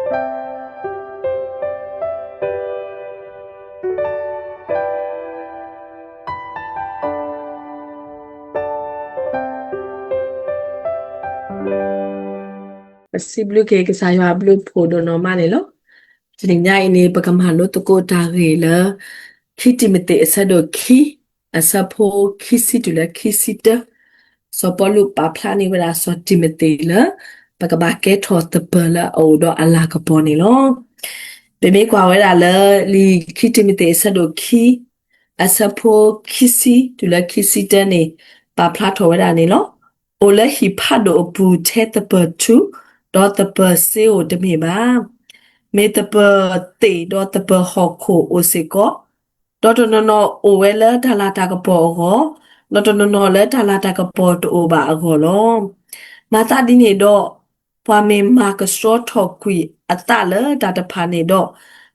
ပစံးဘျုးက့ၤကစၢ်ယွၤအဘျုးအဖှိၣ်ဒိၣ်နီၢ်မးန့ၣ်လီၤ. တနံၤညါအံၤန့ၣ် ပကမၤလိသကိးတၢ်ဂ့ၢ်လၢ ခံတံၤမသ့းအဆၢဒိၣ်ခံ အဆၢဖိခံဆံတုၤလၢခံဆံတၢ, စီၤပီလူးပာ်ဖျါန့ၢ်ဝဲဒၣ်စီၤတံၤမသ့းလၢ ပကဘၣ်ကဲထီၣ်သပၢၤလၢအအိၣ်ဒီးအလၤကပီၤန့ၣ်လီၤ. ပမ့ၢ်ကွၢ်ဝဲဒၣ်လၢလံာ်ခံတံၤမသ့းအဆၢဒိၣ်ခံ အဆၢဖိခံဆံတုၤလၢခံဆံတၢန့ၣ် ပာ်ဖျါထီၣ်ဝဲဒၣ်န့ၣ်လီၤ. အိၣ်လၢဟံၣ်ဖးဒိၣ်အပူၤထဲသပၢၤထူ ဒီးသပၢၤစ့ဧိၤတမ့ၢ်ဘၣ်. မ့ၢ်သပၢၤသ့ၣ်ဒီးသပၢၤဟီၣ်ခိၣ်အိၣ်စ့ၢ်ကီး, ဒီးတနီၤနီၤအိၣ်ဝဲလၢတၢ်လၤတၢ်ကပီၤအဂီၢ်, ဒီးတနီၤနီၤလၢတၢ်လၤတၢ်ကပီၤတအိၣ်ဘၣ်အဂီၢ်လီၤ. မၤသးဒ်န့ၣ်ဒီး ပှၤမ့ၢ်မၤကဆှီထီၣ်ကွံာ်အသးလၢတၢ်တဖၣ်န့ၣ်ဒီး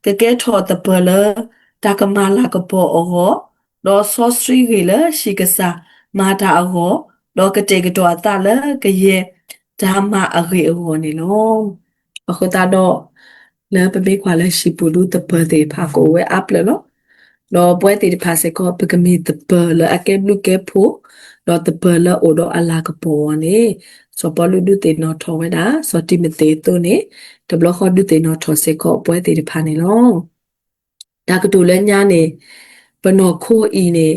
ကကဲထီၣ်သပၢၤလၢတၢ်ကမၤလၤကပီၤအဂီၢ်, ဒီးစီဆှံဂ့ၤလၢဟံၣ်ကစၢ်မၤတၢ်အဂီၢ်, ဒီးကတဲာ်ကတီၤအသးလၢကယဲၢ်တၢ်မၤအဂ့ၢ်အဂီၢ်န့ၣ်လီၤ. အဃိသတးဒီး လၢပမ့ၢ်ကွၢ်လၢဟံၣ်ပူၤဒုသပၢၤသ့ၣ်တဖၣ်ကအိၣ်ဝဲအါပျဲၢ်လီၤ. ဒီးပဝဲသ့ၣ်တဖၣ်စ့ၢ်ကီး ပကမ့ၢ်သပၢၤလၢအကဲဘျုးကဲဖှိၣ်, ဒီးသပၢၤလၢအိၣ်ဒီးအလၤကပီၤအဂီၢ်န့ၣ်, စီၤပီလူးဒုးသ့ၣ်နီၣ်ထီၣ်ဝဲဒၣ် စီၤတံၤမသ့းအသိးန့ၣ်, တဘျီဃီဒုးသ့ၣ်နီၣ်ထီၣ်စ့ၢ်ကီးပဝဲသ့ၣ်တဖၣ်န့ၣ်လီၤ. တၢ်ကတိၤလၢညါန့ၣ်, ပနီၢ်ခိအံၤန့ၣ်,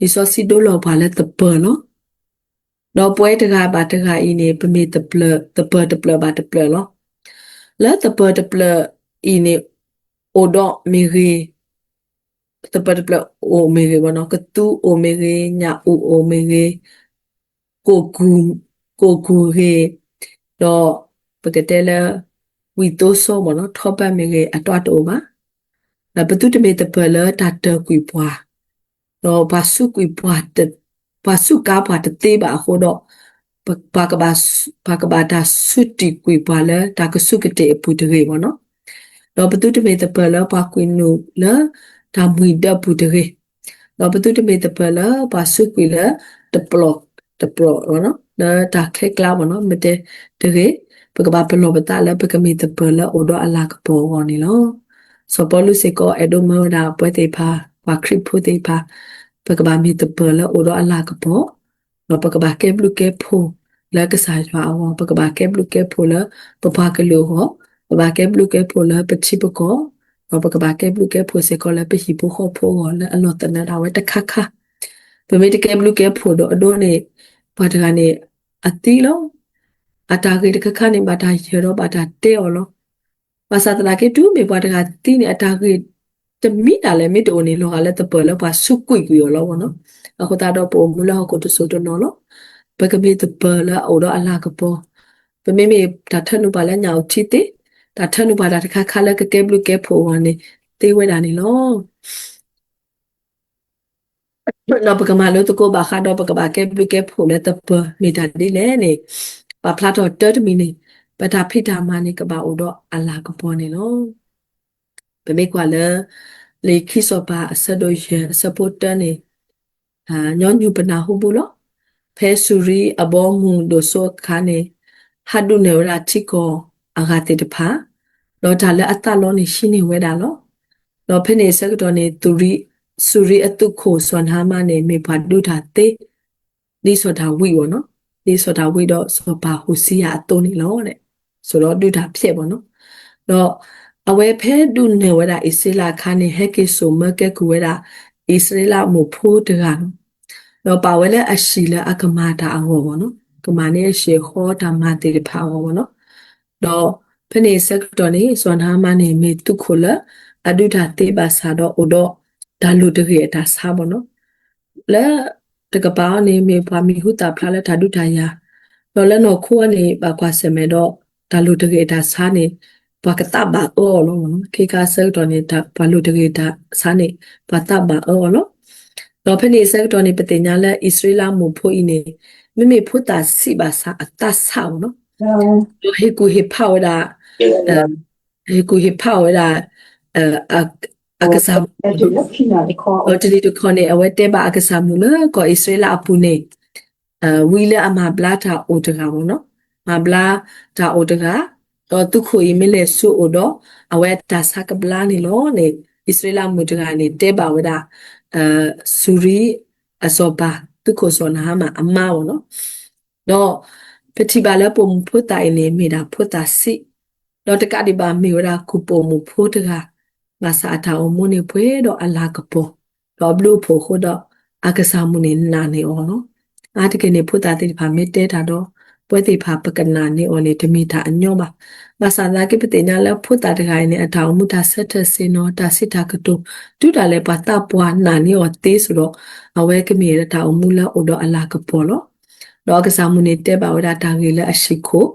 လံာ်စီဆှံဒိလီၤပှၤလၢသပၢၤလီၤ. ဒီးပဝဲတဂၤဘၣ်တဂၤအံၤန့ၣ် ပမ့ၢ်သပၢၤတဖျၢၣ်ဘၣ်တဖျၢၣ်လီၤ. လၢသပၢၤတဖျၢၣ်အံၤန့ၣ်, အိၣ်ဒီးမ့ၢ်ဂ့ၤ, သပၢၤတဖျၢၣ်အိၣ်မ့ၢ်ဂ့ၤ, ကသူအိၣ်မ့ၢ်ဂ့ၤ, ညၣ်အုၣ်အိၣ်မ့ၢ်ဂ့ၤ, ကိၢ်ကူၣ်ဂ့ၤ, ဒီးပကတဲလၢ ဝံသိစိမ့ၢ်နီၤ, ထီဘၣ်မ့ၢ်ဂ့ၤ အတၢ်တအိၣ်ဘၣ်. ဒီးပသုတမ့ၢ်သပၢၤလၢတၢ်တၢၢ်ကွံာ်ပှၤ, ဒီးပှၤစူးကွံာ်ပှၤ, ပှၤစူးကါပှၤတသ့ဘၣ်အဃိဒီး, ပှၤကဘၣ်, ပှၤကဘၣ်တၢ်စူးတံၢ်ကွံာ်ပှၤလၢတၢ်ကစူးကတ့ၢ်အပူၤတဂ့ၤမ့ၢ်နီၤ. ဒီးပသုတမ့ၢ်သပၢၤလၢပှၤကွံာ်နုာ်လၢ တၢ်မှံၤဒၢပူၤတဂ့ၤ. ဒီးပသုတမ့ၢ်သပၢၤလၢပှၤစူးကွံာ်လၢ တပျီၢ်တပျီၢ်မ့ၢ်နီၤ, လၢတၢ်ခဲကျါမ့ၢ်နီၤ, မ့ၢ်တဲတဂ့ၤ, ပကဘၣ်ပလီၢ်ပသးလၢပကမ့ၢ်သပၢၤလၢအိၣ်ဒီးအလၤကပီၤအဂီၢ်န့ၣ်လီၤ. စီၤပီလူးစ့ၢ်ကီးအဲၣ်ဒိးမၢဝဲဒၣ်ပဝဲသ့ၣ်တဖၣ်, ပှၤခရံာ်ဖိသ့ၣ်တဖၣ်, ပကဘၣ်မ့ၢ်သပၢၤလၢအိၣ်ဒီးအလၤကပီၤ, ဒီးပကဘၣ်ကဲဘျုးကဲဖှိၣ်လၢကစၢ်ယွၤအဂီၢ်, ပကဘၣ်ကဲဘျုးကဲဖှိၣ်လၢပပှၤကလုာ်အဂီၢ်, ပဘၣ်ကဲဘျုးကဲဖှိၣ်လၢပထံပကီၢ်, ဒီးပကဘၣ်ကဲဘျုးကဲဖှိၣ်စ့ၢ်ကီးလၢပဟံၣ်ဖိဃီဖိအဂီၢ်လၢအလီၢ်သနၢၣ်ဒၣ်ဝဲတခါခါ. ပမ့ၢ်တကဲဘျုးကဲဖှိၣ်ဒီးအဒိန့ၣ်, ပှၤတဂၤန့ၣ်, အသံလီၤ. အတၢ်ဂ့ၢ်တခါခါန့ၣ် ဘၣ်တၢ်ယၢၤဒီးဘၣ်တၢ်တဲအီၤလီၤ. ဘၣ်ဆၣ်သနာ်က့ တုၤမ့ၢ်ပှၤတဂၤသံန့ၣ် အတၢ်ဂ့ၢ်တမံၤဒၣ်လဲာ်မ့ၢ်တအိၣ်န့ၣ် လီၤဂာ်လၢသပၢၤလၢပှၤစူးကွံာ်ကွံာ်အီၤလီၤမ့ၢ်နီၤ. အဃိသတးဒီးပအိၣ်မူလၢဟီၣ်ခိၣ်တစိၤတနီၤလီၤ. ပကမ့ၢ်သပၢၤလၢအအိၣ်ဒီးအလၤကပီၤ, ပမ့မ့ၢ်တၢ်ထၢနုာ်ပှၤလၢညၣ်အုၣ်ထံသ့, တၢ်ထၢနုာ်ပှၤတၢ်တခါခါလၢကကဲဘျုးကဲဖှိၣ်အဂီၢ်န့ၣ် သ့ဝဲဒၣ်န့ၣ်လီၤ. ဒီးပကမၤလိသကိးဘၣ်ဃးဒီးပကဘၣ်ကဲဘျုးကဲဖှိၣ်လၢသပၢၤမ့ၢ်တၢ်ဒ်လဲၣ်န့ၣ်, ပာ်ဖျါထီၣ်တၢ်တမံၤန့ၣ်, ပတၢ်ဖံးတၢ်မၤန့ၣ် ကဘၣ်အိၣ်ဒီးအလၤကပီၤန့ၣ်လီၤ. ပမ့ၢ်ကွၢ်လၢ လံာ်ခံစီၤပၤအဆၢဒိၣ်ယဲၢ်အဆၢဖိတၢန့ၣ်, ညီနုၢ်ပနၢ်ဟူဘၣ်လီၤ. ဖဲစူၤရံအဘီအမုၢ်ဒိၣ်စိအခါန့ၣ်, ဟးဒုးနဲၣ်ဝဲဒၣ်ထံကီၢ်အဂၤသ့ၣ်တဖၣ်, ဒီးတၢ်လၢအသးလီန့ၣ်ဟံးန့ၢ်ဝဲဒၣ်လီၤ. ဒီးဖဲန့ၣ်အဆၢကတီၢ်န့ၣ်, စူၤရံအသုးခိၣ်စီၤနဟါမါန့ၣ် မ့ၢ်ပှၤဒုးတၢ်သ့ ဒ်စီၤဒၤဝံးမ့ၢ်နီၤ, ဒ်စီၤဒၤဝံးဒီးစီၤပၤဟိၤစံယၤအသိးန့ၣ်လီၤ. စိၤဒီးဒုးတၢ်ဖျဲးမ့ၢ်နီၤ. ဒီးအဝဲဖဲဒုးနဲၣ်ဝဲဒၣ်အံၣ်စရ့လးအခါန့ၣ် ဟဲက့ၤစိာ်မၢကဲကုၢ်ဝဲဒၣ် အံၣ်စရ့လးမိၢ်ဖိတဂၤ, ဒီးပာ်ဝဲလၢအဟံၣ်လၢအကမၤတၢ်အဂီၢ်မ့ၢ်နီၤ, ကမၤန့ၢ်အဟံၣ်အဃီတၢ်မၤသ့ၣ်တဖၣ်အဂီၢ်မ့ၢ်နီၤ. ဒီးဖဲန့ၣ်အဆၢကတီၢ်န့ၣ် စီၤနဟါမါန့ၣ် မ့ၢ်သုးခိၣ်လၢအဒုးတၢ်သ့ဘၣ်ဆၣ်ဒီး အိၣ်ဒီးတၢ်လိၣ်တဂ့ၤအတၢ်ဆါမ့ၢ်နီၤ. လၢတကပၤအီၤန့ၣ် မ့ၢ်ပှၤမံၤဟူသၣ်ဖျါလၢတၢ်ဒုးတၢ်ယၤ, ဒီးလၢနီၢ်ခိအီၤန့ၣ် ဘၣ်ကွၢ်ဆၢၣ်မဲာ်ဒီး တၢ်လိၣ်တဂ့ၤအတၢ်ဆါန့ၣ် ပှၤကသးဘၣ်အၢအီၤလီၤမ့ၢ်နီၤ. ခ့ခါအဆၢကတီၢ်န့ၣ် ပှၤလိၣ်တဂ့ၤတၢ်ဆါန့ၣ် ပှၤသးဘၣ်အၢအီၤလီၤ. ဒီးဖဲန့ၣ်အဆၢကတီၢ်န့ၣ် ပသ့ၣ်ညါလၢအံၣ်စရ့လးမိၢ်ဖိအံၤန့ၣ် မ့မ့ၢ်ဖိသၣ်ဆံးဘၣ်ဆၣ်အသးဆါမ့ၢ်နီၤ, ဒီးဟ့ၣ်ကူၣ်ဟ့ၣ်ဖးဝဲဒၣ်, ဟ့ၣ်ကူၣ်ဟ့ၣ်ဖးအီၤဝဲဒၣ် အကစၢ်မုၣ်, ဒီးတနံၤတခီန့ၣ် အဝဲတဲဘၣ်အကစၢ်မုၣ်လၢကီၢ်အံၣ်စရ့လးအပူၤန့ၣ် ဝံလၢအမၤဘျါတၢ်အိၣ်တဂၤမ့ၢ်နီၤ, မၤဘျါတၢ်အိၣ်တဂၤ, ဒီးသုးခိၣ်အံၤမ့ၢ်လဲၤဆူအအိၣ်ဒီး အဝဲအတၢ်ဆါကဘျါန့ၣ်လီၤန့ၣ် အံၣ်စရ့လးမုၣ်တဂၤန့ၣ် တဲဘၣ်ဝဲဒၣ် စူၤရံအစီၤပၤ သုးခိၣ်စီၤနဟါမၣ်အမါအီၤလီၤ. ဒီးပထံၣ်ဘၣ်လၢပိာ်မုၣ်ဖိသၣ်အံၤန့ၣ် မ့ၢ်ဒၣ်ဖိသၣ်ဆံး, ဒီးတကးဒံးဘၣ်မ့ၢ်ဝဲဒၣ်ကူၣ်ပိာ်မုၣ်ဖိတဂၤ, ဘၣ်ဆၣ်အတၢ်အိၣ်မူန့ၣ်ပှဲၤဒီးအလၤကပီၤ, ဒီးအဘျုးအဖှိၣ်အဃိဒီး အကစၢ်မုၣ်န့ၣ်နာ်န့ၢ်အီၤလီၤ. အါတက့ၢ်န့ၣ် ဖိသၣ်သ့ၣ်တဖၣ်မ့ၢ်တဲတၢ်ဒီး ပဝဲသ့ၣ်တဖၣ်ပကနာ်န့ၢ်အီၤန့ၣ် တမ့ၢ်တၢ်အညီဘၣ်. ဘၣ်ဆၣ်သနာ်က့ ပသ့ၣ်ညါလၢဖိသၣ်တဂၤအံၤန့ၣ် အတၢ်အိၣ်မူတၢ်ဆၢထၢၣ်ဆ့ၣ်နီၤ တၢ်စံးတၢ်ကတိၤ တုၤဒၣ်လဲာ်ပှၤသးပှၢ်နာ်န့ၢ်အီၤသ့စိၤဒီး အဝဲကမ့ၢ်တၢ်အိၣ်မူလၢအအိၣ်ဒီးအလၤကပီၤလီၤ. ဒီးအကစၢ်မုၣ်န့ၣ်တဲဘၣ်ဝဲဒၣ်တၢ်ဂ့ၢ်လၢအဟံၣ်ခိၣ်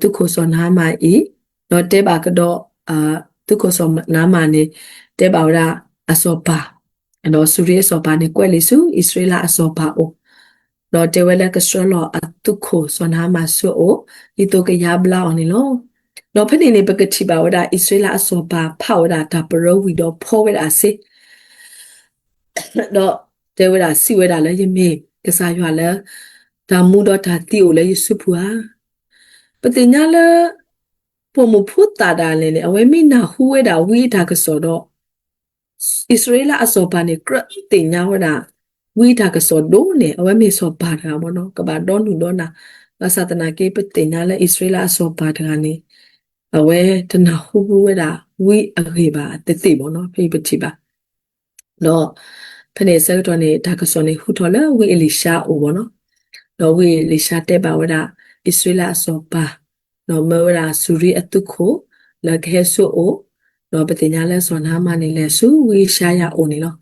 သုးခိၣ်စီၤနဟါမၣ်အံၤ, ဒီးတဲဘၣ်ကဒီး သုးခိၣ်စီၤနဟါမၣ်န့ၣ် တဲဘၣ်ဝဲဒၣ်အစီၤပၤ, ဒီးစူၤရံအစီၤပၤန့ၣ် ကွဲးလံာ်ဆူအံၣ်စရ့လးအစီၤပၤအအိၣ်, ဒီးတဲဝဲလၢကဆှၢလီၤအသုးခိၣ်စီၤနဟါမၣ်ဆူအအိၣ် ဒ်သိးကယါဘျါအီၤန့ၣ်လီၤ. ဒီးဖဲန့ၣ်န့ၣ် ပကထံၣ်ဘၣ်ဝဲဒၣ်အံၣ်စရ့လးအစီၤပၤဖးဝဲဒၣ်တၢ်ပရၢဝံၤဒီးဖီဝဲဒၣ်အစ့ ဒီးတဲဝဲဒၣ်စံးဝဲဒၣ်လၢ ယမ့ၢ်ကစၢ်ယွၤလၢ တၢ်မူဒီးတၢ်သံအိၣ်လၢယစုပူၤဧါ. ပသ့ၣ်ညါလၢ ပိာ်မုၣ်ဖိသၣ်ဒၣ်လဲာ်န့ၣ် အဝဲမ့ၢ်နၢ်ဟူဝဲဒၣ်ဝံအတၢ်ကစီၣ်ဒီး အံၣ်စရ့လးအစီၤပၤန့ၣ် ကြၢးသ့ၣ်ညါဝဲဒၣ် ဝံအတၢ်ကစီၣ်ဒိၣ်န့ၣ် အဝဲမ့ၢ်စီၤပၤတဂၤမ့ၢ်နီၤ ကဘၣ်ဒီနုၢ်ဒီနၢ်, ဘၣ်ဆၣ်သနာ်က့ ပသ့ၣ်ညါလၢအံၣ်စရ့လးအစီၤပၤတဂၤန့ၣ် အဝဲတနၢ်ဟူဝဲဒၣ်ဝံအဂ့ၢ်ဘၣ်သ့ၣ်သ့ၣ်မ့ၢ်နီၤ ဖဲအံၤပထံၣ်ဘၣ် ဒီးဖဲန့ၣ်အဆၢကတီၢ်န့ၣ် တၢ်ကစီၣ်န့ၣ်ဟူထီၣ်လၢဝံအ့လံၡါအအိၣ်မ့ၢ်နီၤ, ဒီးဝံအ့လံၡါတဲဘၣ်ဝဲဒၣ် အံၣ်စရ့လးအစီၤပၤ, ဒီးမၢဝဲဒၣ်စူၤရံအသုးခိၣ် လၢကဟဲဆူအအိၣ်, ဒီးပသ့ၣ်ညါလၢစီၤနဟါမၣ်န့ၣ် လဲၤဆူဝံယၡါယၤအအိၣ်န့ၣ်လီၤ.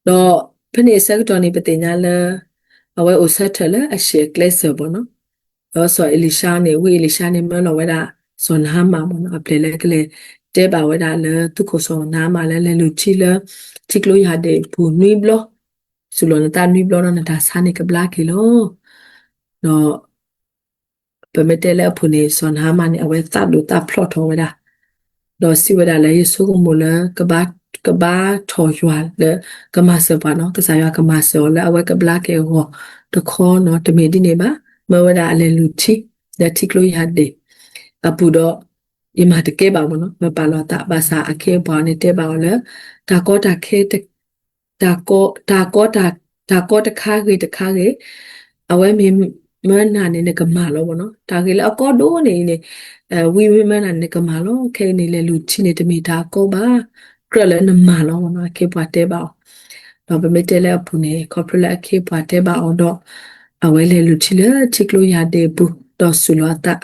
ဒီးဖဲန့ၣ်အဆၢကတီၢ်န့ၣ် ပသ့ၣ်ညါလၢ အဝဲအိၣ်ဆၢထၢၣ်လၢအဆံးအကျဲစၢၤမ့ၢ်နီၤ, ဒီးစီၤအ့လံၡါန့ၣ် ဝံအ့လံၡါန့ၣ် မၢလီၤဝဲဒၣ် စီၤနဟါမၣ်မ့ၢ်နီၤ အပျဲၢ်လၢကလဲၤတဲဘၣ်ဝဲဒၣ်လၢသုးခိၣ်စီၤနဟါမၣ်လၢလဲၤလူၤထံလၢ ထံကျိယၤဒ့ၣ်အပူၤနွံဘျီ, စူၢ်လီၤနသးနွံဘျီဒီး နတၢ်ဆါန့ၣ်ကဘျါက့ၤလီၤ. ဒီး ပမ့ၢ်တဲလၢအပူၤန့ၣ် စီၤနဟါမၣ်န့ၣ် အဝဲသးဒိၣ်သးဖျိးထီၣ်ဝဲဒၣ်, ဒီးစံးဝဲဒၣ်လၢယဆိကမိၣ်လၢ ကဘၣ်ထီၣ်ယွၤလၢကမၤစၢၤပှၤနီၤ, ကစၢ်ယွၤကမၤစၢၤအီၤလၢအဝဲကဘျါက့ၤအဂီၢ်တခီနီၤ, တမ့ၢ်ဒ်န့ၣ်ဘၣ်, မၢဝဲဒၣ်အလဲၤလူၤထံ လၢထံကျိယၤဒ့ၣ်အပူၤဒီး ယမၤတကဲဘၣ်မ့ၢ်နီၤ, မၤပာ်လီၤသး, ဘၣ်ဆၣ်အခ့အပှၤန့ၣ်တဲဘၣ်အီၤလၢ တၢ်ကီတၢ်ခဲ တၢ်ကီ တၢ်ကီ တၢ် တၢ်ကီတခါဂ့ၤတခါဂ့ၤ, အဝဲမ့ၢ်မၢနၤန့ၣ် နကမၤလီၤမ့ၢ်နီၤ, တၢ်ဂ့ၤလၢအကီဒိၣ်န့ၣ်အံၤန့ၣ် ဝံမ့ၢ်မၢနၤန့ၣ် နကမၤလီၤ, ခဲအံၤန့ၣ် လဲၤလူၤထံန့ၣ် တမ့ၢ်တၢ်အကီဘၣ်, ကြၢးလၢနမၤလီၤမ့ၢ်နီၤ, အခ့အပှၤတဲဘၣ်အီၤ, ဒီးပမ့ၢ်တဲလၢအပူၤန့ၣ် ခီဖျိလၢအခ့အပှၤတဲဘၣ်အီၤဒီး အဝဲလဲၤလူၤထံလၢထံကျိယၤဒ့ၣ်အပူၤ ဒီးစူၢ်လီၤအသး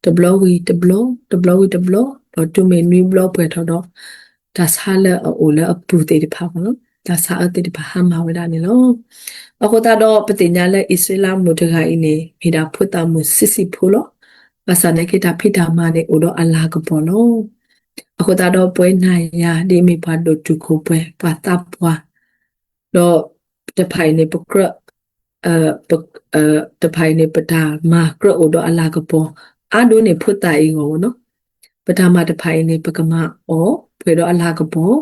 တဘျီဝံၤတဘျီ တဘျီဝံၤတဘျီ ဒီးတုၤမ့ၢ်နွံဘျီပှဲၤထီၣ်ဒီး တၢ်ဆါလၢအအိၣ်လၢအပူၤသ့ၣ်တဖၣ်မ့ၢ်နီၤ, တၢ်ဆါအၢသ့ၣ်တဖၣ်ဟါမၢ်ဝဲဒၣ်န့ၣ်လီၤ. အဃိသတးဒီး ပသ့ၣ်ညါလၢအံၣ်စရ့လးမုၣ်တဂၤအံၤန့ၣ် မ့ၢ်ဒၣ်ဖိသၣ်မုၣ်ဆံးဆံးဖိလီၤ. ဘၣ်ဆၣ်နာ်က့ တၢ်ဖံးတၢ်မၤန့ၣ် အိၣ်ဒီးအလၤကပီၤလီၤ. အဃိသတးဒီး ပဝဲနၤယၤ ဒ်အမ့ၢ်ပှၤဒိၣ်တုာ်ခိၣ်ပှဲၤ ပှၤသးပှၢ် ဒီးတဖၣ်အံၤန့ၣ် ပကြၢး တဖၣ်အံၤန့ၣ် ပတၢ်မၤကြၢးအိၣ်ဒီးအလၤကပီၤ အါဒိၣ်န့ၢ်ဖိသၣ်အံၤအဂီၢ်မ့ၢ်နီၤ, ပတၢ်မၤတဖၣ်အံၤန့ၣ် ပကမၤအီၤပှဲၤဒီးအလၤကပီၤ,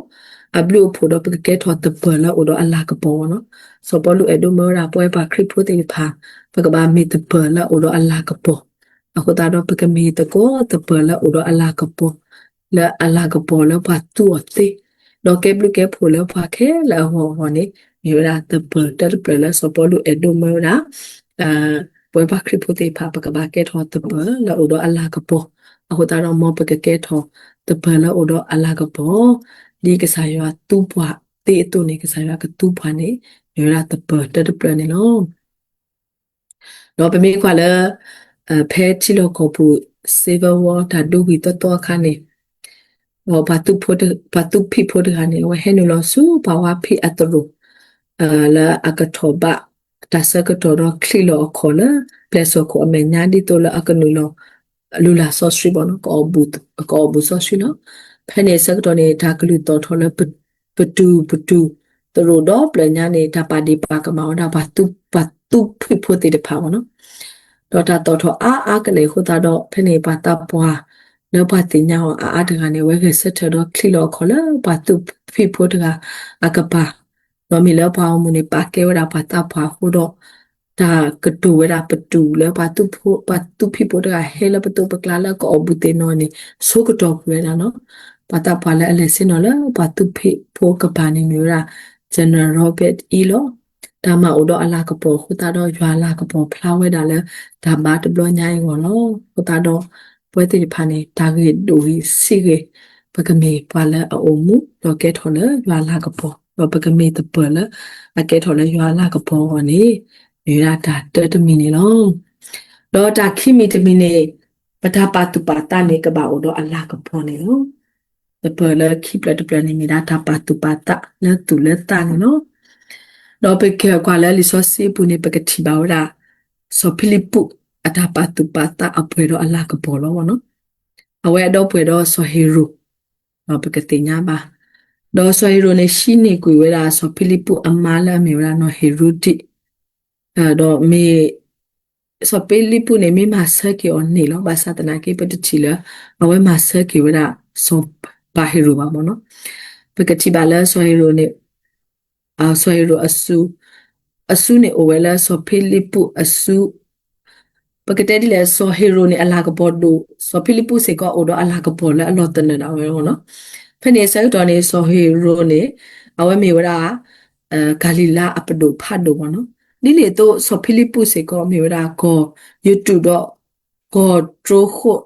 အဘျုးအဖှိၣ်ဒီးပကကဲထီၣ်သပၢၤလၢအိၣ်ဒီးအလၤကပီၤမ့ၢ်နီၤ. စီၤပီလူးအဲၣ်ဒိးမၢဝဲဒၣ် ပဝဲပှၤခရံာ်ဖိသ့ၣ်တဖၣ် ပကဘၣ်မ့ၢ်သပၢၤလၢအိၣ်ဒီးအလၤကပီၤ, အဃိသတးဒီး ပကမ့ၢ်သကိးသပၢၤလၢအိၣ်ဒီးအလၤကပီၤ လၢအလၤကပီၤလၢပှၤသူအီၤသ့, ဒီးကဲဘျုးကဲဖှိၣ်လၢပှၤခဲလၢာ်အဂီၢ်အဂီၢ်န့ၣ် မ့ၢ်ဝဲဒၣ်သပၢၤတၢတဖျၢၣ်လၢစီၤပီလူးအဲၣ်ဒိးမၢဝဲဒၣ် ပဝဲပှၤခရံာ်ဖိသ့ၣ်တဖၣ် ပကဘၣ်ကဲထီၣ်သပၢၤလၢအိၣ်ဒီးအလၤကပီၤ, အဃိသတးဒီး မ်ပကကဲထီၣ်သပၢၤလၢအိၣ်ဒီးအလၤကပီၤ, ဒ်ကစၢ်ယွၤသူပှၤသ့အသိးန့ၣ် ကစၢ်ယွၤကသူပှၤန့ၣ် မ့ၢ်ဝဲဒၣ်သပၢၤတၢတဖျၢၣ်န့ၣ်လီၤ. ဒီးပမ့ၢ်ကွၢ်လၢ ဖဲထံလီၢ်ကီၢ်ပူၤ Civil War တၢ်ဒိဝံၤသီသီအခါန့ၣ် ပှၤသူဖံးဖိတဂၤန့ၣ် အဝဲဟဲနုာ်လီၤဆူပှၤဝါဖံးအသရိာ် လၢအကထီၣ်ဘၣ်တၢ်ဆၢကတီၢ်ဒီးချံးလီၤအခီၣ်လၢ ပျဲၢ်စီၢ်ခိၣ်အမဲာ်ညါ ဒ်သိးလၢအကနုာ်လီၤ လုၢ်လၢ်စီဆှံဘၣ်နီၤ ကအီၣ်ဘူၣ်စီဆှံလီၤ. ဖဲန့ၣ်အဆၢကတီၢ်န့ၣ် တၢ်ကလုၢ်သီၣ်ထီၣ်လၢ ပတုာ်ပတုာ်သရိာ်ဒီဖျၢၣ်ညါန့ၣ် တၢ်ပာ်ဒ့ၣ်ပာ်ကမၣ်ဝဲဒၣ် ပှၤသူဖံးဖိသ့ၣ်တဖၣ်ဘၣ်နီၤ. ဒီးတၢ်သီၣ်ထီၣ်အါအါကလဲာ်အဃိသတးဒီး ဖဲန့ၣ်ပှၤသးပှၢ်လၢပှၤသ့ၣ်ညါအီၤအါအါတဂၤန့ၣ် အဝဲဂဲၤဆၢထၢၣ်ဒီးချံးလီၤအခီၣ်လၢပှၤသူဖံးဖိတဂၤအကပၤ, ဒီးမ့ၢ်လၢပှၤဂီၢ်မုၢ်န့ၣ် ပာ်ကဲဝဲဒၣ်ပှၤသးပှၢ်အဃိဒီး တၢ်ကတိၤဝဲဒၣ်ပတုာ်လၢပှၤသူၣ်ဖှံဖိတဂၤဟဲလၢပသိးပကျါလၢကအီၣ်ဘူးသ့ၣ်နီၣ်န့ၣ် ဆိကတီၢ်ကွံာ်ဝဲဒၣ်လီၤ. ပှၤသးပှၢ်လၢအလဲၤဆ့ၣ်နီၤလၢပှၤသူၣ်ဖှံဖိကပၤန့ၣ်မ့ၢ်ဝဲဒၣ် General Robert E လီၤ. တၢ်မၤအိၣ်ဒီးအလၤကပီၤအဃိသတးဒီး ယွၤအလၤကပီၤဖျါဝဲဒၣ်လၢတၢ်ဘါတဘျီညါအံၤအဂီၢ်လီၤ. အဃိသတးဒီး ပဝဲသ့ၣ်တဖၣ်န့ၣ် တၢ်ဂ့ၢ်ဒိၣ်ဂ့ၢ်ဆံးဂ့ၢ် ပကမ့ၢ်ပှၤလၢအအိၣ်မူ ဒီးကဲထီၣ်လၢယွၤအလၤကပီၤ ဒီးပကမ့ၢ်သပၢၤလၢအကဲထီၣ်လၢယွၤအလၤကပီၤအဂီၢ်န့ၣ် မ့ၢ်ဝဲဒၣ်တၢ်တၢတမံၤန့ၣ်လီၤ. ဒီးတၢ်ခံမံၤတမံၤန့ၣ် ပတၢ်ပာ်သူၣ်ပာ်သးန့ၣ် ကဘၣ်အိၣ်ဒီးအလၤကပီၤန့ၣ်လီၤ. သပၢၤလၢခံဖျၢၣ်တဖျၢၣ်န့ၣ် မ့ၢ်ဒၣ်တၢ်ပာ်သူၣ်ပာ်သးလၢသူၣ်လၢသးန့ၣ်လီၤ. ဒီးပကကွၢ်လၢလံာ်စီဆှံအပူၤန့ၣ် ပကထံၣ်ဘၣ်ဝဲဒၣ် စီၤဖံလံးပူး အတၢ်ပာ်သူၣ်ပာ်သးအပှဲၤဒီးအလၤကပီၤလီၤ. အဝဲအဒီပုၢ်ဝဲၢ်ဒီးစီၤဟ့ၤရိာ် ပကသ့ၣ်ညါဘၣ်. ဒီးစီၤဟ့ၤရိာ်န့ၣ် ဟံးန့ၢ်ကွံာ်ဝဲဒၣ်စီၤဖံလံးပူးအမါလၢအမ့ၢ်ဝဲဒၣ်နီၢ်ဟ့ၤရူဒံၣ် ဒီးမ့ၢ် စီၤဖံလံးပူးန့ၣ် မ့ၢ်မၤဆၢက့ၤအီၤန့ၣ်လီၤ. ဘၣ်ဆၣ်သနာ်က့ ပတထံၣ်လၢ အဝဲမၤဆၢက့ၤဝဲဒၣ် စီၤပၤဟ့ၤရိာ်ဘၣ်မ့ၢ်နီၤ. ပကထံၣ်ဘၣ်လၢစီၤဟ့ၤရိာ်န့ၣ် စီၤဟ့ၤရိာ်အစု အစုန့ၣ်အိၣ်ဝဲလၢစီၤဖံလံးပူးအစု ပကတဲဒ်လဲၣ် စီၤဟ့ၤရိာ်န့ၣ် အလၤကပီၤဒိၣ် စီၤဖံလံးပူးစ့ၢ်ကီးအိၣ်ဒီးအလၤကပီၤလၢအလီၤသနၢၣ်ဒၣ်ဝဲမ့ၢ်နီၤ. ဖဲန့ၣ်အဆၢကတီၢ်န့ၣ် စီၤဟ့ၤရိာ်န့ၣ် အဝဲမ့ၢ်ဝဲဒၣ် ကၤလံၤလါအပဒိၣ်ဖးဒိၣ်မ့ၢ်နီၤ. ဒ်န့ၣ်အသိး စီၤဖံလံးပူးစ့ၢ်ကီးမ့ၢ်ဝဲဒၣ်ကီၢ်ယူတူးဒီး ကီၢ်တြိဃိး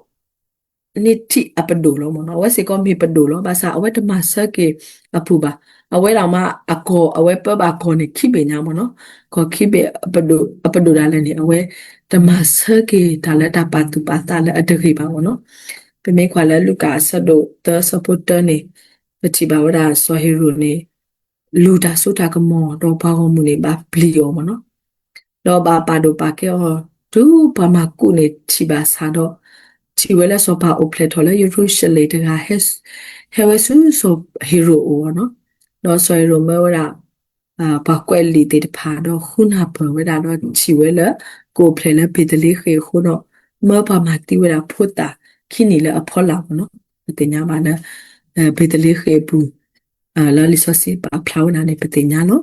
န့ၢ်ထံးအပဒိၣ်လီၤမ့ၢ်နီၤ. အဝဲစ့ၢ်ကီးမ့ၢ်ပဒိၣ်လီၤ. ဘၣ်ဆၣ်အဝဲတမၤဆၢက့ၤအပူၤဘၣ်. အဝဲဒၣ်မးအကီၢ် အဝဲပၢဘၣ်ကီၢ်န့ၣ်ခံဘ့ၣ်ညါမ့ၢ်နီၤ. ကီၢ်ခံဘ့ၣ်အပဒိၣ် အပဒိၣ်ဒၣ်လဲာ်န့ၣ် အဝဲတမၤဆၢက့ၤတၢ်လၢတၢ်ပာ်သူၣ်ပာ်သးလၢအတဂ့ၤဘၣ်မ့ၢ်နီၤ. ပမ့ၢ်ကွၢ်လၢလူၤကၣ်အဆၢဒိၣ်သၢဆၢဖိတၢန့ၣ် ပထံၣ်ဘၣ်ဝဲဒၣ်စီၤဟ့ၤရိာ်န့ၣ် လူၤတၢ်စိတၢ်ကမီၤ ဒီးပှၤဂီၢ်မုၢ်န့ၣ် ဘၣ်ပျံၤအီၤမ့ၢ်နီၤ. ဒီးဘၣ်ပာ်ဒိၣ်ပာ်ကဲအီၤ တုၤပှၤမၤကူးန့ၣ်ထံၣ်ဘၣ်ဆၣ်ဒီး ထံၣ်ဝဲလၢစီၤပၤအိၣ်ဖျဲၣ်ထီၣ်လၢယရူၤၡလ့ၣ်တဂၤ ဟဲဝဲဆူစီၤဟ့ၤရိာ်အအိၣ်မ့ၢ်နီၤ. ဒီးစီၤဟ့ၤရိာ်မၢဝဲဒၣ် ပှၤကွဲးလံာ်သ့ၣ်တဖၣ် ဒီးဃုနၢ်ပၢၢ်ဝဲဒၣ်ဒီးထံၣ်ဝဲလၢ ကအိၣ်ဖျဲၣ်လၢဘ့းသလ့ဃ့ၣ်အဃိဒီး မၢပှၤမၤသံဝဲဒၣ်ဖိသၣ်ခံနံၣ်လၢအဖီလာ်မ့ၢ်နီၤ. ပသ့ၣ်ညါဘၣ်လၢ ဘ့းသလ့ဃ့ၣ်အပူၤ လၢလံာ်စီဆှံပာ်ဖျါဝဲဒၣ်န့ၣ် ပသ့ၣ်ညါလီၤ.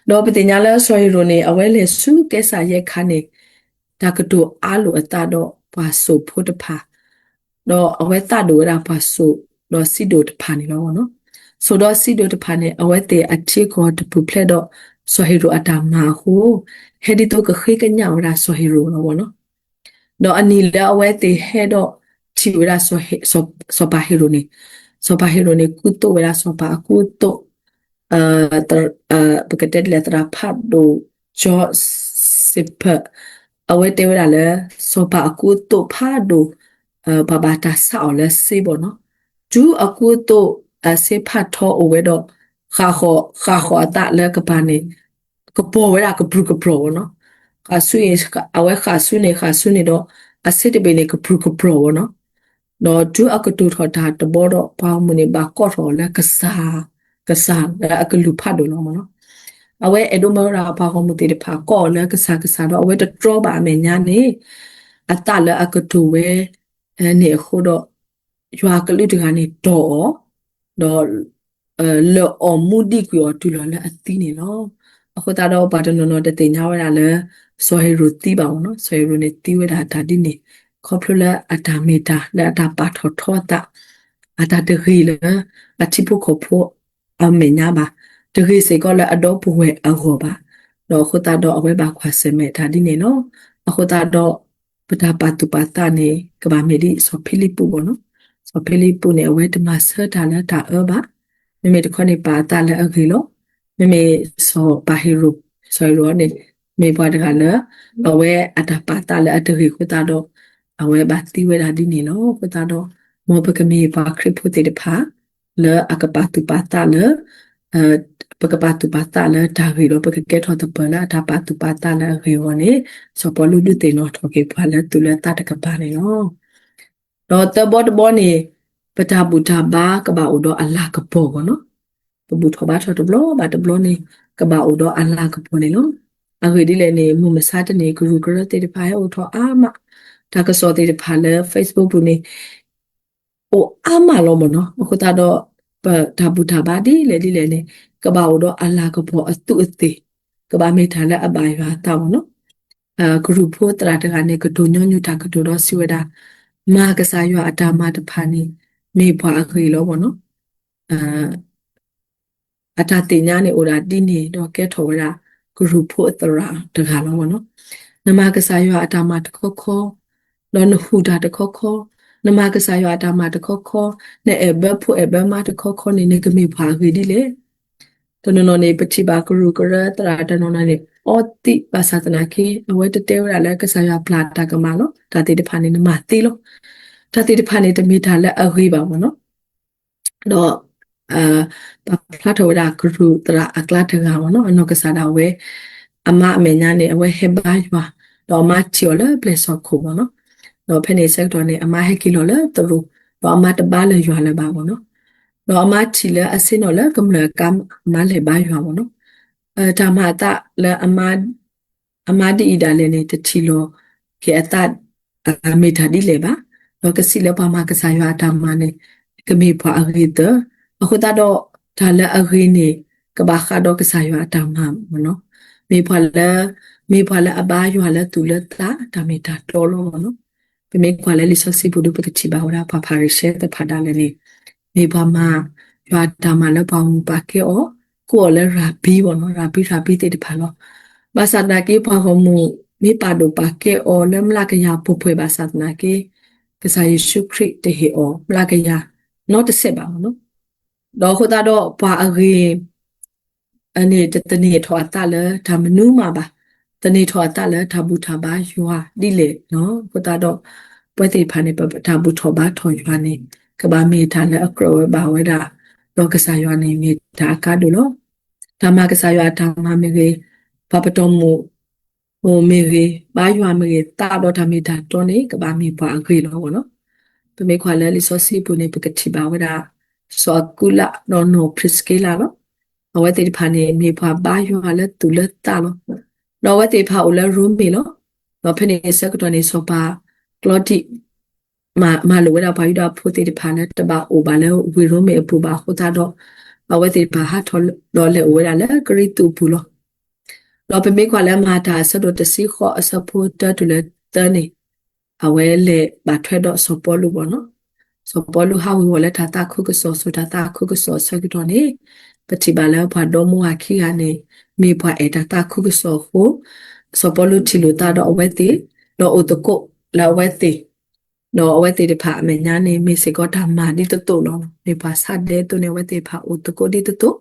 ဒီးပသ့ၣ်ညါလၢစီၤဟ့ၤရိာ်န့ၣ် အဝဲလဲၤဆူကဲစၢ်ယဲခါန့ၣ် တၢ်ကတိၤအါလိာ်အသးဒီးပှၤစိာ်ဖိတဖၣ်, ဒီးအဝဲသးဒိၣ်ဝဲဒၣ်ပှၤစိာ်ဒီးစံးဒိၣ်တဖၣ်န့ၣ်လီၤ. စိာ်ဒီးစံးဒိၣ်တဖၣ်န့ၣ် အဝဲသ့ၣ်အထံအကီၢ်တပူၤဖျဲးဒီးစီၤဟ့ၤရိာ်အတၢ်မၤအဃိ, ဟဲဒ်သိးကဃ့ကညးဝဲဒၣ်စီၤဟ့ၤရိာ်လီၤ. ဒီးအနံၤလၢအဝဲသ့ၣ်ဟဲဒီးထံၣ်ဝဲဒၣ်စီၤပၤဟ့ၤရိာ်န့ၣ်, စီၤပၤဟ့ၤရိာ်န့ၣ် ကူသိးဝဲဒၣ်စီၤပၤအကူအသိး, ပကတဲဒ်လဲၣ် သရၣ်ဖးဒိၣ် ကၠီစ့းဖၢၣ်, အဝဲတဲဝဲဒၣ်လၢ စီၤပၤအကူအသိးဖးဒိၣ် ပှၤဘၣ်တၢ်ဆါအီၤလၢစ့ဘီၢ်နီၤ, တုၤအကူအသိးအစ့ဖးထီအိၣ်ဝဲဒီး ဃၣ်ဃီၤအသးလၢကပၤန့ၣ် ကပီၤဝဲဒၣ်ကပြုၢ်ကပြီၤဝဲနီၤ. ဃၣ်ဆူ အဝဲဃၣ်ဆူန့ၣ် ဃၣ်ဆူန့ၣ်ဒီး အစ့တဘ့ၣ်န့ၣ် ကပြုၢ်ကပြီၤဝဲနီၤ. ဒီးတုၤအကတိၤထီၣ်တၢ်တဘီဒီး ပှၤဂီၢ်မုၢ်န့ၣ် ဘၣ်ကိးထီၣ်အီၤလၢကစၢ်, ကစၢ်လၢအကလုၢ်ဖးဒိၣ်လီၤမ့ၢ်နီၤ. အဝဲအဲၣ်ဒိးမၢဝဲဒၣ်ပှၤဂီၢ်မုၢ်သ့ၣ်တဖၣ် ကိးအီၤလၢကစၢ်ကစၢ်ဒီး အဝဲတတြီဘၣ်အမဲာ်ညါန့ၣ် အသးလၢအကတိၤဝဲ န့ၣ်အဃိဒီး ယွၤအကလုၢ်တဂၤန့ၣ်တီၢ်အီၤ, ဒီး လၢအီၣ်မူဒံးကွံာ်အီၤတုၤလီၤလၢအသံန့ၣ်လီၤ. အဃိသတးဒီးပှၤတနီၤနီၤတသ့ၣ်ညါဝဲဒၣ်လၢ စီၤဟ့ၤရိာ်သံဘၣ်မ့ၢ်နီၤ, စီၤဟ့ၤရိာ်န့ၣ်သံဝဲဒၣ်တၢ်ဒ်န့ၣ် ခီဖျိလၢအတၢ်မ့ၢ်တၢ်လၢအတၢ်ပာ်ထီၣ်ထီအသး, အတၢ်တဂ့ၤလၢ အထံဖိကီၢ်ဖိ အမဲာ်ညါဘၣ်, တဂ့ၤစ့ၢ်ကီးလၢအဒီပုၢ်ဝဲၢ်အဂီၢ်ဘၣ်, ဒီးအဃိသတးဒီးအဝဲဘၣ်ကွၢ်ဆၢၣ်မဲာ်တၢ်ဒ်န့ၣ်လီၤ. အဃိသတးဒီး ပတၢ်ပာ်သူၣ်ပာ်သးန့ၣ် ကဘၣ်မ့ၢ်ဒ်စီၤဖံလံးပူးမ့ၢ်နီၤ, စီၤဖံလံးပူးန့ၣ် အဝဲတမၤဆၢတၢ်လၢတၢ်အၢဘၣ်, မ့မ့ၢ်တခီန့ၣ်ပာ်အသးလၢအဂ့ၤလီၤ. မ့မ့ၢ်စီၤပၤဟ့ၤရိာ်, စီၤဟ့ၤရိာ်န့ၣ် မ့ၢ်ပှၤတဂၤလၢ အဝဲအတၢ်ပာ်သးလၢအတဂ့ၤအဃိသတးဒီး အဝဲဘၣ်သံဝဲဒၣ်ဒ်န့ၣ်လီၤ. အဃိသတးဒီး မ်ပကမ့ၢ်ပှၤခရံာ်ဖိသ့ၣ်တဖၣ် လၢအကပာ်သူၣ်ပာ်သးလၢ ပကပာ်သူၣ်ပာ်သးလၢတၢ်ဂ့ၤဒီး ပကကဲထီၣ်သပၢၤလၢအတၢ်ပာ်သူၣ်ပာ်သးလၢအဂ့ၤအဂီၢ်န့ၣ် စီၤပီလူးဒုးသ့ၣ်နီၣ်ထီၣ်က့ၤပှၤလၢသူၣ်လၢသးတကပၤန့ၣ်လီၤ. ဒီးသၢဘီတဘီန့ၣ် ပတၢ်ဘူၣ်တၢ်ဘါကဘၣ်အိၣ်ဒီးအလၤကပီၤအဂီၢ်နီၤ, ပဘူၣ်ထီၣ်ဘါထီၣ်တဘျီဘၣ်တဘျီန့ၣ် ကဘၣ်အိၣ်ဒီးအလၤကပီၤန့ၣ်လီၤ. အဂ့ၢ်ဒ်လဲၣ်န့ၣ် မုၢ်မဆါတနံၤ ကရူၢ်ကရၢသ့ၣ်တဖၣ်ဟဲအိၣ်ထီၣ်အါမး, တၢ်ကစီၣ်သ့ၣ်တဖၣ်လၢ Facebook ပူၤန့ၣ် အိၣ်အါမးလီၤမ့ၢ်နီၤ. အဃိသတးဒီး ပတၢ်ဘူၣ်တၢ်ဘါဒ်လဲၣ်ဒ်လဲၣ်န့ၣ် ကဘၣ်အိၣ်ဒီးအလၤကပီၤအသူးအသ့ၣ်, ကဘၣ်မ့ၢ်တၢ်လၢအဘၣ်ယွၤအသးမ့ၢ်နီၤ. ကရူၢ်ဖိသရၣ်တဂၤန့ၣ် ကတိၤညီနုၢ်တၢ်ကတိၤဒီးစံးဝဲဒၣ်, မၤကစၢ်ယွၤအတၢ်မၤတဖၣ်န့ၣ် မ့ၢ်ပှၤအဂ့ၤလီၤမ့ၢ်နီၤ. အတၢ်သ့ၣ်ညါန့ၣ်အိၣ်ဒၣ်ဒ်န့ၣ် ဒီးကဲထီၣ်ဝဲဒၣ် ကရူၢ်ဖိအသရၣ်တဂၤလီၤမ့ၢ်နီၤ. နမၤကစၢ်ယွၤအတၢ်မၤတခီခီ, ဒီးနဟူးတၢ်တခီခီ, နမၤကစၢ်ယွၤအတၢ်မၤတခီခီ, နအဲၣ်ဘၢဖိအဲၣ်ဘၢမါတခီခီန့ၣ် နကမ့ၢ်ပှၤအဂ့ၤဒ်လဲၣ်. တနီၤနီၤန့ၣ် ပထံၣ်ဘၣ်ကရူၢ်ကရၢသရၣ်တနီၤနီၤန့ၣ် အီသံးဘၣ်ဆၣ်သနာ်က့ အဝဲတတဲဝဲဒၣ်လၢကစၢ်ယွၤပျၢ်တၢ်ကမၣ်လီၤ. တၢ်သ့ၣ်တဖၣ်န့ၣ် နမၤသ့လီၤ. တၢ်သ့ၣ်တဖၣ်န့ၣ် တမ့ၢ်တၢ်လၢအဂ့ၤဘၣ်မ့ၢ်နီၤ. ဒီး ပာ်ဖျါထီၣ်ဝဲဒၣ်ကရူၢ်သရၣ်အကျါတဂၤမ့ၢ်နီၤ, အနီၢ်ကစၢ်ဒၣ်ဝဲ အမါအမဲာ်ညါန့ၣ် အဝဲဟဲဘါယွၤ, ဒီးအမါထံၣ်အီၤလၢပျဲၢ်စီၣ်ခိၣ်မ့ၢ်နီၤ. ဒီးဖဲန့ၣ်ဆၢကတီၢ်န့ၣ် အမါဟဲက့ၤလီၤလၢသရိာ်, ဒီးအမါတဘါလၢယွၤလၢၤဘၣ်မ့ၢ်နီၤ. ဒီးအမါထံၣ်လၢအဆ့ၣ်နီၤလၢကမျၢၢ်အကျါ အမါလဲၤဘါယွၤမ့ၢ်နီၤ. တၢ်မၤအသးလၢ အမါဒ်အံၤဒၣ်လဲာ်န့ၣ် တထံၣ်လီၤက့ၤအသး မ့ၢ်တၢ်ဒ်လဲၣ်ဘၣ်. ဒီးကစံးလၢပှၤမၤကစၢ်ယွၤအတၢ်မၤန့ၣ် ကမ့ၢ်ပှၤအဂ့ၤသၢ. အဃိသတးဒီး တၢ်လၢအဂ့ၤန့ၣ် ကဘၣ်ဃးဒီးကစၢ်ယွၤအတၢ်မၤမ့ၢ်နီၤ. မ့ၢ်ပှၤလၢ မ့ၢ်ပှၤလၢအဘါယွၤလၢသူၣ်လၢသး တၢ်မ့ၢ်တၢ်တီလီၤမ့ၢ်နီၤ. ပမ့ၢ်ကွၢ်လၢလံာ်စီဆှံပူၤဒီး ပကထံၣ်ဘၣ်ဝဲဒၣ်ပှၤဖၤရံၤၡဲသ့ၣ်တဖၣ်ဒၣ်လဲာ်န့ၣ် မ့ၢ်ပှၤမၤယွၤအတၢ်မၤလၢပှၤဂုၤပှၤကဲအီၤ, ကိးအီၤလၢရၤဘံမ့ၢ်နီၤ, ရၤဘံ ရၤဘံသ့ၣ်တဖၣ်လီၤ. ဘၣ်ဆၣ်သနာ်က့ ပှၤဂီၢ်မုၢ်မ့ၢ်ပာ်ဒိၣ်ပာ်ကဲအီၤလၢမျးကယၤပှဲၤပှဲၤဘၣ်ဆၣ်သနာ်က့ ကစၢ်ယ့ၣ်ၡူးခရံာ်တဟ့ၣ်အီၤမျးကယၤနီတစဲးဘၣ်မ့ၢ်နီၤ. ဒီးအဃိသတးဒီးပှၤအဂ့ၤ န့ၣ် တသန့ၤထီၣ်အသးလၢတၢ်မနုၤမးဘၣ်, သန့ၤထီၣ်အသးလၢတၢ်ဘူၣ်ထီၣ်ဘါယွၤဒ်လဲၣ်နီၤ. အဃိသတးဒီး ပဝဲသ့ၣ်တဖၣ်န့ၣ် ပတၢ်ဘူၣ်ထီၣ်ဘါထီၣ်ယွၤန့ၣ် ကဘၣ်မ့ၢ်တၢ်လၢအကြၢးဝဲဘၣ်ဝဲဒၣ်, ဒီးကစၢ်ယွၤန့ၣ်မ့ၢ်တၢ်အကါဒိၣ်လီၤ. တၢ်မၤကစၢ်ယွၤအတၢ်မၤမ့ၢ်ဂ့ၤ, ပှၤပတီၢ်မုၣ် အိၣ်မ့ၢ်ဂ့ၤ, ဘါယွၤမ့ၢ်ဂ့ၤ, သးဒီးတၢ်မ့ၢ်တၢ်တီန့ၣ် ကဘၣ်မ့ၢ်ပှၤအဂ့ၤလီၤမ့ၢ်နီၤ. ပမ့ၢ်ကွၢ်လၢလံာ်စီဆှံပူၤန့ၣ် ပကထံၣ်ဘၣ်ဝဲဒၣ် စီၤအကူလးဒီးနီၢ်ဖရံးစက့လးလီၤ. အဝဲသ့ၣ်တဖၣ်န့ၣ် မ့ၢ်ပှၤဘါယွၤလၢသူၣ်လၢသးလီၤ. ဒီးအဝဲသ့ၣ်တဖၣ်အိၣ်လၢရိမ့ၤလီၤ. ဒီးဖဲန့ၣ်ဆၢကတီၢ်န့ၣ် စီၤပၤကျီဒံၣ် မၤလိာ်ဝဲဒၣ်ပှၤယူဒၤဖိသ့ၣ်တဖၣ်လၢတဘၣ်အိၣ်ဘၣ်လၢဝ့ၢ်ရိမ့ၤအပူၤဘၣ်အဃိသတးဒီး အဝဲသ့ၣ်တဖၣ်ဟးထီၣ်ဒီးလဲၤအိၣ်ဝဲဒၣ်လၢကရံၣ်သူးအပူၤလီၤ. ဒီးပမ့ၢ်ကွၢ်လၢမၤတၢ်အဆၢဒိၣ်တဆံဃိးအဆၢဖိတၢတုၤလၢသၢန့ၣ် အဝဲလဲၤဘၣ်ထွဲဒီးစီၤပီလူးမ့ၢ်နီၤ. စီၤပီလူးဟးဝ့ၤဝီၤလၢတၢ်သးခုကစီၣ်ဆူတၢ်သးခုကစီၣ်အဆၢကတီၢ်န့ၣ် ပထံၣ်ဘၣ်လၢပှၤဒီမါဝၤခံဂၤန့ၣ် မ့ၢ်ပှၤအဲၣ်တၢ်သးခုကစီၣ်အဃိ စီၤပီလူးထံၣ်လိာ်သးဒီးအဝဲသ့ၣ် ဒီးအိၣ်သကိးလၢအဝဲသ့ၣ် ဒီးအဝဲသ့ၣ်တဖၣ်အမဲာ်ညါန့ၣ် မ့ၢ်စ့ၢ်ကီးတၢ်မၤဒ်သိးသိးလီၤ. မ့ၢ်ပှၤဆါဒဲအသိးန့ၣ် အဝဲသ့ၣ်တဖၣ်အိၣ်သကိးဒ်သိးသိး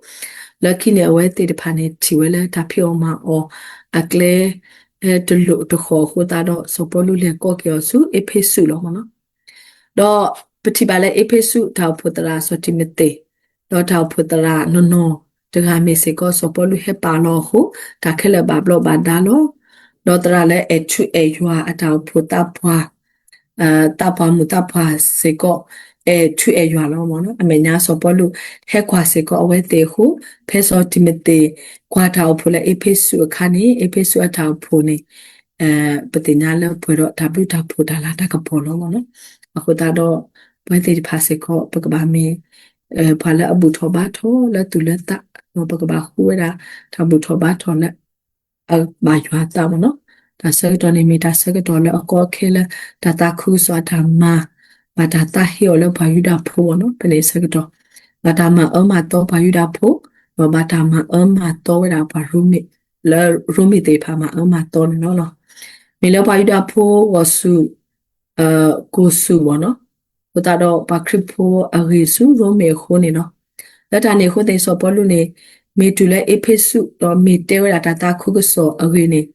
လၢခံန့ၣ် အဝဲသ့ၣ်တဖၣ်န့ၣ်ထံၣ်ဝဲလၢတၢ်ဖံးအီၣ်မၤအီၣ်အကျဲ တလိၣ်တဃီၤအဃိသတးဒီး စီၤပီလူးလဲၤကိးက့ၤအီၤဆူအ့းဖ့းစူးလီၤမ့ၢ်နီၤ. ဒီးပထံၣ်ဘၣ်လၢအ့းဖ့းစူး တၢ်အိၣ်ဖှိၣ်သရၣ်စီၤတံၤမသ့း ဒီးတၢ်အိၣ်ဖှိၣ်သရၣ်နီၢ်နီၢ်တဂၤမ့ၢ်စ့ၢ်ကီး စီၤပီလူးဟဲပာ်လီၤအဃိ တၢ်ခဲလၢာ်ဘၣ်ဘျီးဘၣ်ဒါလီၤ. ဒီးသရၣ်လၢအဲၣ်ထူအဲၣ်ယွၤအတၢ်အိၣ်ဖှိၣ်သးပှၢ် သးပှၢ်မုၣ်သးပှၢ်စ့ၢ်ကီး အဲၣ်ထူအဲၣ်ယွၤလီၤမ့ၢ်နီၤ. အမဲာ်ညါစီၤပီလူးဟဲကွၢ်စ့ၢ်ကီးအဝဲသ့ၣ်အဃိ ဖဲစီၤတံၤမသ့းကွၢ်တၢ်အိၣ်ဖှိၣ်လၢအ့းဖ့းစူးအခါန့ၣ် အ့းဖ့းစူးအတၢ်အိၣ်ဖှိၣ်န့ၣ် ပသ့ၣ်ညါလၢပှဲၤဒီးတၢ်ဘျုးတၢ်ဖှိၣ်တၢ်လၤတၢ်ကပီၤလီၤမ့ၢ်နီၤ. အဃိသတးဒီး ပဝဲသ့ၣ်တဖၣ်စ့ၢ်ကီး ပကဘၣ်မ့ၢ် ပှၤလၢအဘူၣ်ထီၣ်ဘါထီၣ်လၢသူၣ်လၢသး ဒီးပကဘၣ်ဃုဝဲဒၣ်တၢ်ဘူၣ်ထီၣ်ဘါထီၣ်လၢ အဘၣ်ယွၤအသးမ့ၢ်နီၤ. တၢ်ဆၢကတီၢ်န့ၣ်မ့ၢ်တၢ်ဆၢကတီၢ်လၢအကီအခဲလၢ တၢ်သးခုကစီၣ်အတၢ်မၤ ဘၣ်တၢ်သးဟ့အီၤလၢပှၤယူဒၤဖိမ့ၢ်နီၤ. ဖဲန့ၣ်ဆၢကတီၢ် ဘၣ်တၢ်မၤအၢမၤသီပှၤယူဒၤဖိ ဒီးဘၣ်တၢ်မၤအၢမၤသီဝဲဒၣ်ပှၤရိမ့ၤ လၢရိမ့ၤသ့ၣ်တဖၣ်မၤအၢမၤသီန့ၣ်လီၤ. မ့ၢ်လၢပှၤယူဒၤဖိဂီၢ်ဆူၣ် ကိၢ်ဆူၣ်မ့ၢ်နီၤ. အဃိသတးဒီးပှၤခရံာ်ဖိအဂ့ၢ်ဆူရိမ့ၤအဃိန့ၣ်လီၤ. လၢတၢ်န့ၣ်အဃိသတး စီၤပီလူးန့ၣ် မ့ၢ်တုၤလၢအ့းဖ့းစူး ဒီးမ့ၢ်တဲဝဲဒၣ်တၢ်သးခုကစီၣ်အဂ့ၢ်န့ၣ်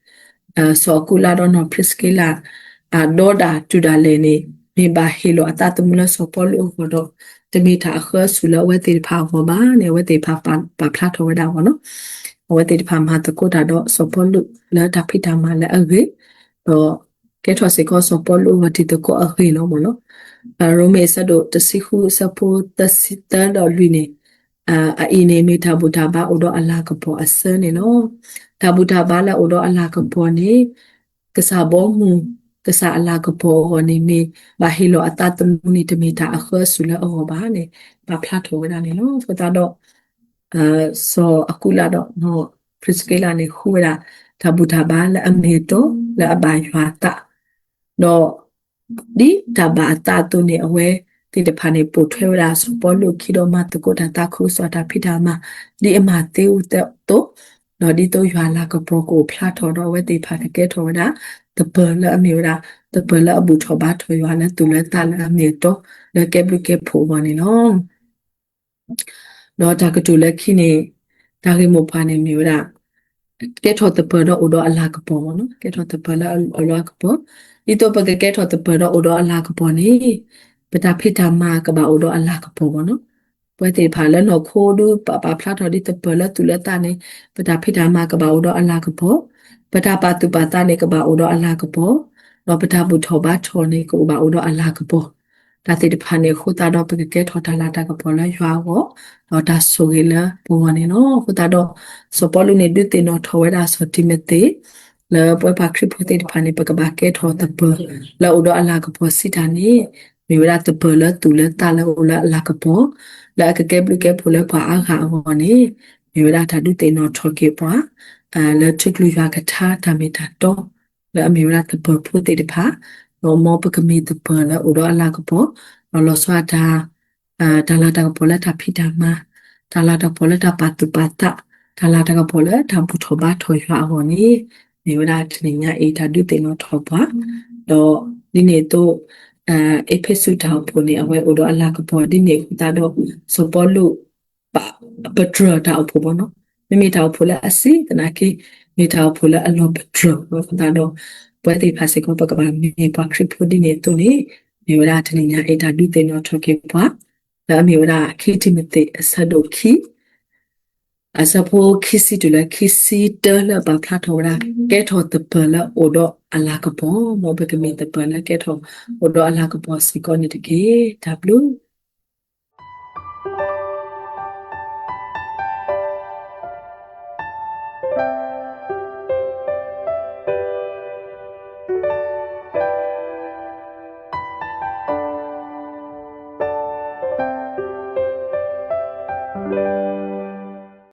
စီၤအကူလးဒီးနီၢ်ဖရံးစက့လး အဒီဒၣ်တုၤဒၣ်လဲာ်န့ၣ် မ့ၢ်ဘၣ်ဟ့ၣ်လီၤအသးသမူလၢစီၤပီလူးအဂီၢ်ဒီး တမ့ၢ်တၢ်အဃၢအစူၢ်လၢအဝဲသ့ၣ်တဖၣ်အဂီၢ်ဘၣ်န့ၣ် အဝဲသ့ၣ်တဖၣ်ပာ်ဖျါထီၣ်ဝဲဒၣ်မ့ၢ်နီၤ. အဝဲသ့ၣ်တဖၣ်မၤသကိးတၢ်ဒီးစီၤပီလူးလၢတၢ်ဖံးတၢ်မၤလၢအဂ့ၤ ဒီးကဲထီၣ်စ့ၢ်ကီးစီၤပီလူးအဂီၢ်တံၤသကိးအဂ့ၢ်လီၤမ့ၢ်နီၤ. ရိမ့ၤအဆၢဒိၣ်တဆံဃုအဆၢဖိသၢဆံ သၢဒီးလွံၢ်န့ၣ် အအံၤန့ၣ်မ့ၢ်တၢ်ဘူၣ်တၢ်ဘါအိၣ်ဒီးအလၤကပီၤအဆၢန့ၣ်လီၤ. တၢ်ဘူၣ်တၢ်ဘါလၢအိၣ်ဒီးအလၤကပီၤန့ၣ် ကစၢ်ဘီမုၢ် ကစၢ်အလၤကပီၤအဂီၢ်န့ၣ်မ့ၢ် ဘၣ်ဟ့ၣ်လီၤအသးသမူန့ၣ် တမ့ၢ်တၢ်အဃၢအစူၢ်လၢအဂီၢ်ဘၣ်န့ၣ် ပာ်ဖျါထီၣ်ဝဲဒၣ်န့ၣ်လီၤ. အဃိသတးဒီး စီၤအကူလးဒီးနီၢ်ဖ ပှၤခရံာ်ဖိသ့ၣ်တဖၣ်န့ၣ် ပှၤခရံာ်ဖိသ့ၣ်တဖၣ်န့ၣ်ဃုဝဲဒၣ် တၢ်ဘူၣ်တၢ်ဘါလၢအမ့ၢ်အတီလၢအဘၣ်ယွၤအသး, ဒီး ဒ်တၢ်ဘၣ်အသးအသိးန့ၣ် အဝဲသ့ၣ်တဖၣ်န့ၣ် ပိာ်ထွဲဝဲဒၣ်စီၤပီလူးအခံဒီးမၤသကိးတၢ်သးခုကစီၣ်တၢ်ဖံးတၢ်မၤ ဒ်အမၤသ့အသိး, ဒီးဒ်သိးယွၤအလၤကပီၤကအိၣ်ဖျါထီၣ်ဒီးအဝဲသ့ၣ်တဖၣ်ကကဲထီၣ်ဝဲဒၣ် သပၢၤလၢအမ့ၢ်ဝဲဒၣ် သပၢၤလၢအဘူၣ်ထီၣ်ဘါထီၣ်ယွၤလၢသူၣ်လၢသးလၢအမ့ၢ်အတီ လၢကဲဘျုးကဲဖှိၣ်အဂီၢ်န့ၣ်လီၤ. ဒီးတၢ်ကတိၤလၢခံန့ၣ် တၢ်ဂ့ၢ်မိၢ်ပှၢ်န့ၣ်မ့ၢ်ဝဲဒၣ် ကဲထီၣ်သပၢၤဒီးအိၣ်ဒီးအလၤကပီၤမ့ၢ်နီၤ, ကဲထီၣ်သပၢၤလၢအလၤကပီၤ, ဒ်သိးပကကဲထီၣ်သပၢၤဒီးအိၣ်ဒီးအလၤကပီၤန့ၣ် ပတၢ်ဖံးတၢ်မၤကဘၣ်အိၣ်ဒီးအလၤကပီၤမ့ၢ်နီၤ, ပဝဲသ့ၣ်တဖၣ်လၢနီၢ်ခိဒုးပာ်ဖျါထီၣ်ဒ်သပၢၤလၢသူၣ်လၢသးန့ၣ် ပတၢ်ဖံးတၢ်မၤကဘၣ်အိၣ်ဒီးအလၤကပီၤ, ပတၢ်ပာ်သူၣ်ပာ်သးန့ၣ်ကဘၣ်အိၣ်ဒီးအလၤကပီၤ, ဒီးပတၢ်ဘူၣ်ထီၣ်ဘါထီၣ်န့ၣ် ကအိၣ်ဘၣ်အိၣ်ဒီးအလၤကပီၤ တၢ်သ့ၣ်တဖၣ်န့ၣ်အဃိသတးဒီး ပကကဲထီၣ်တၢ်လၤတၢ်ကပီၤလၢယွၤအဂီၢ်, ဒီးတၢ်ဆိၣ်ဂ့ၤလၢပဂီၢ်န့ၣ်လီၤ. အဃိသတးဒီး စီၤပီလူးန့ၣ် ဒုးသ့ၣ်နီၣ်ထီၣ်ဝဲဒၣ်စီၤတံၤမသ့း လၢပဝဲပှၤခရံာ်ဖိသ့ၣ်တဖၣ်န့ၣ် ပကဘၣ်ကဲထီၣ်သပၢၤလၢအိၣ်ဒီးအလၤကပီၤစံးတၢ်န့ၣ် မ့ၢ်ဝဲဒၣ်သပၢၤလၢသူၣ်လၢသးလၢအအိၣ်လၢအလၤကပီၤ, လၢအကကဲဘျုးကဲဖှိၣ်လၢပှၤအါဂၤအဂီၢ်န့ၣ် မ့ၢ်ဝဲဒၣ်တၢ်ဒုးသ့ၣ်နီၣ်ထီၣ်က့ၤပှၤ လၢထူကလုၢ်ယွၤကထါတၢ်မ့ၢ်တၢ်တီ လၢအမ့ၢ်ဝဲဒၣ်သပၢၤဖိသ့ၣ်တဖၣ်, ဒီးမ်ပကမ့ၢ်သပၢၤလၢအိၣ်ဒီးအလၤကပီၤ, ဒီးလီၤဆီဒၣ်တၢ် တၢ်လၤတၢ်ကပီၤလၢတၢ်ဖံးတၢ်မၤ, တၢ်လၤတၢ်ကပီၤလၢတၢ်ပာ်သူၣ်ပာ်သး, တၢ်လၤတၢ်ကပီၤလၢတၢ်ဘူၣ်ထီၣ်ဘါထီၣ်ယွၤအဂီၢ်န့ၣ် မ့ၢ်ဝဲဒၣ်တနံၤညါအံၤတၢ်ဒုးသ့ၣ်နီၣ်ထီၣ်ပှၤ, ဒီးဒ်န့ၣ်အသိး အ့းဖ့းစူးတၢ်အိၣ်ဖှိၣ်န့ၣ် အဝဲအိၣ်ဒီးအလၤကပီၤဒ်န့ၣ်အဃိသတးဒီး စီၤပီလူး ပတြၢၤတၢ်အိၣ်ဖှိၣ်ဘၣ်နီၤ, မ့မ့ၢ်တၢ်အိၣ်ဖှိၣ်လၢအစံးသနာ်က့ မ့ၢ်တၢ်အိၣ်ဖှိၣ်လၢအလီၤပတြၢၤအဃိသတးဒီး ပဝဲသ့ၣ်တဖၣ်စ့ၢ်ကီး ပကဘၣ်မ့ၢ်ပှၤခရံာ်ဖိဒ်န့ၣ်အသိးန့ၣ် မ့ၢ်ဝဲဒၣ်တနံၤညါအံၤတၢ်ဒုးသ့ၣ်နီၣ်ထီၣ်က့ၤပှၤ လၢအမ့ၢ်ဝဲဒၣ်ခံတံၤမသ့းအဆၢဒိၣ်ခံ အဆၢဖိခံဆံတုၤလၢခံဆံတၢလၢအပာ်ဖျါထီၣ်ဝဲဒၣ် ကဲထီၣ်သပၢၤလၢအိၣ်ဒီးအလၤကပီၤ, မ်ပကမ့ၢ်သပၢၤလၢကဲထီၣ်အိၣ်ဒီးအလၤကပီၤစ့ၢ်ကီးန့ၣ်တက့ၢ်. တၢ်ဘျုး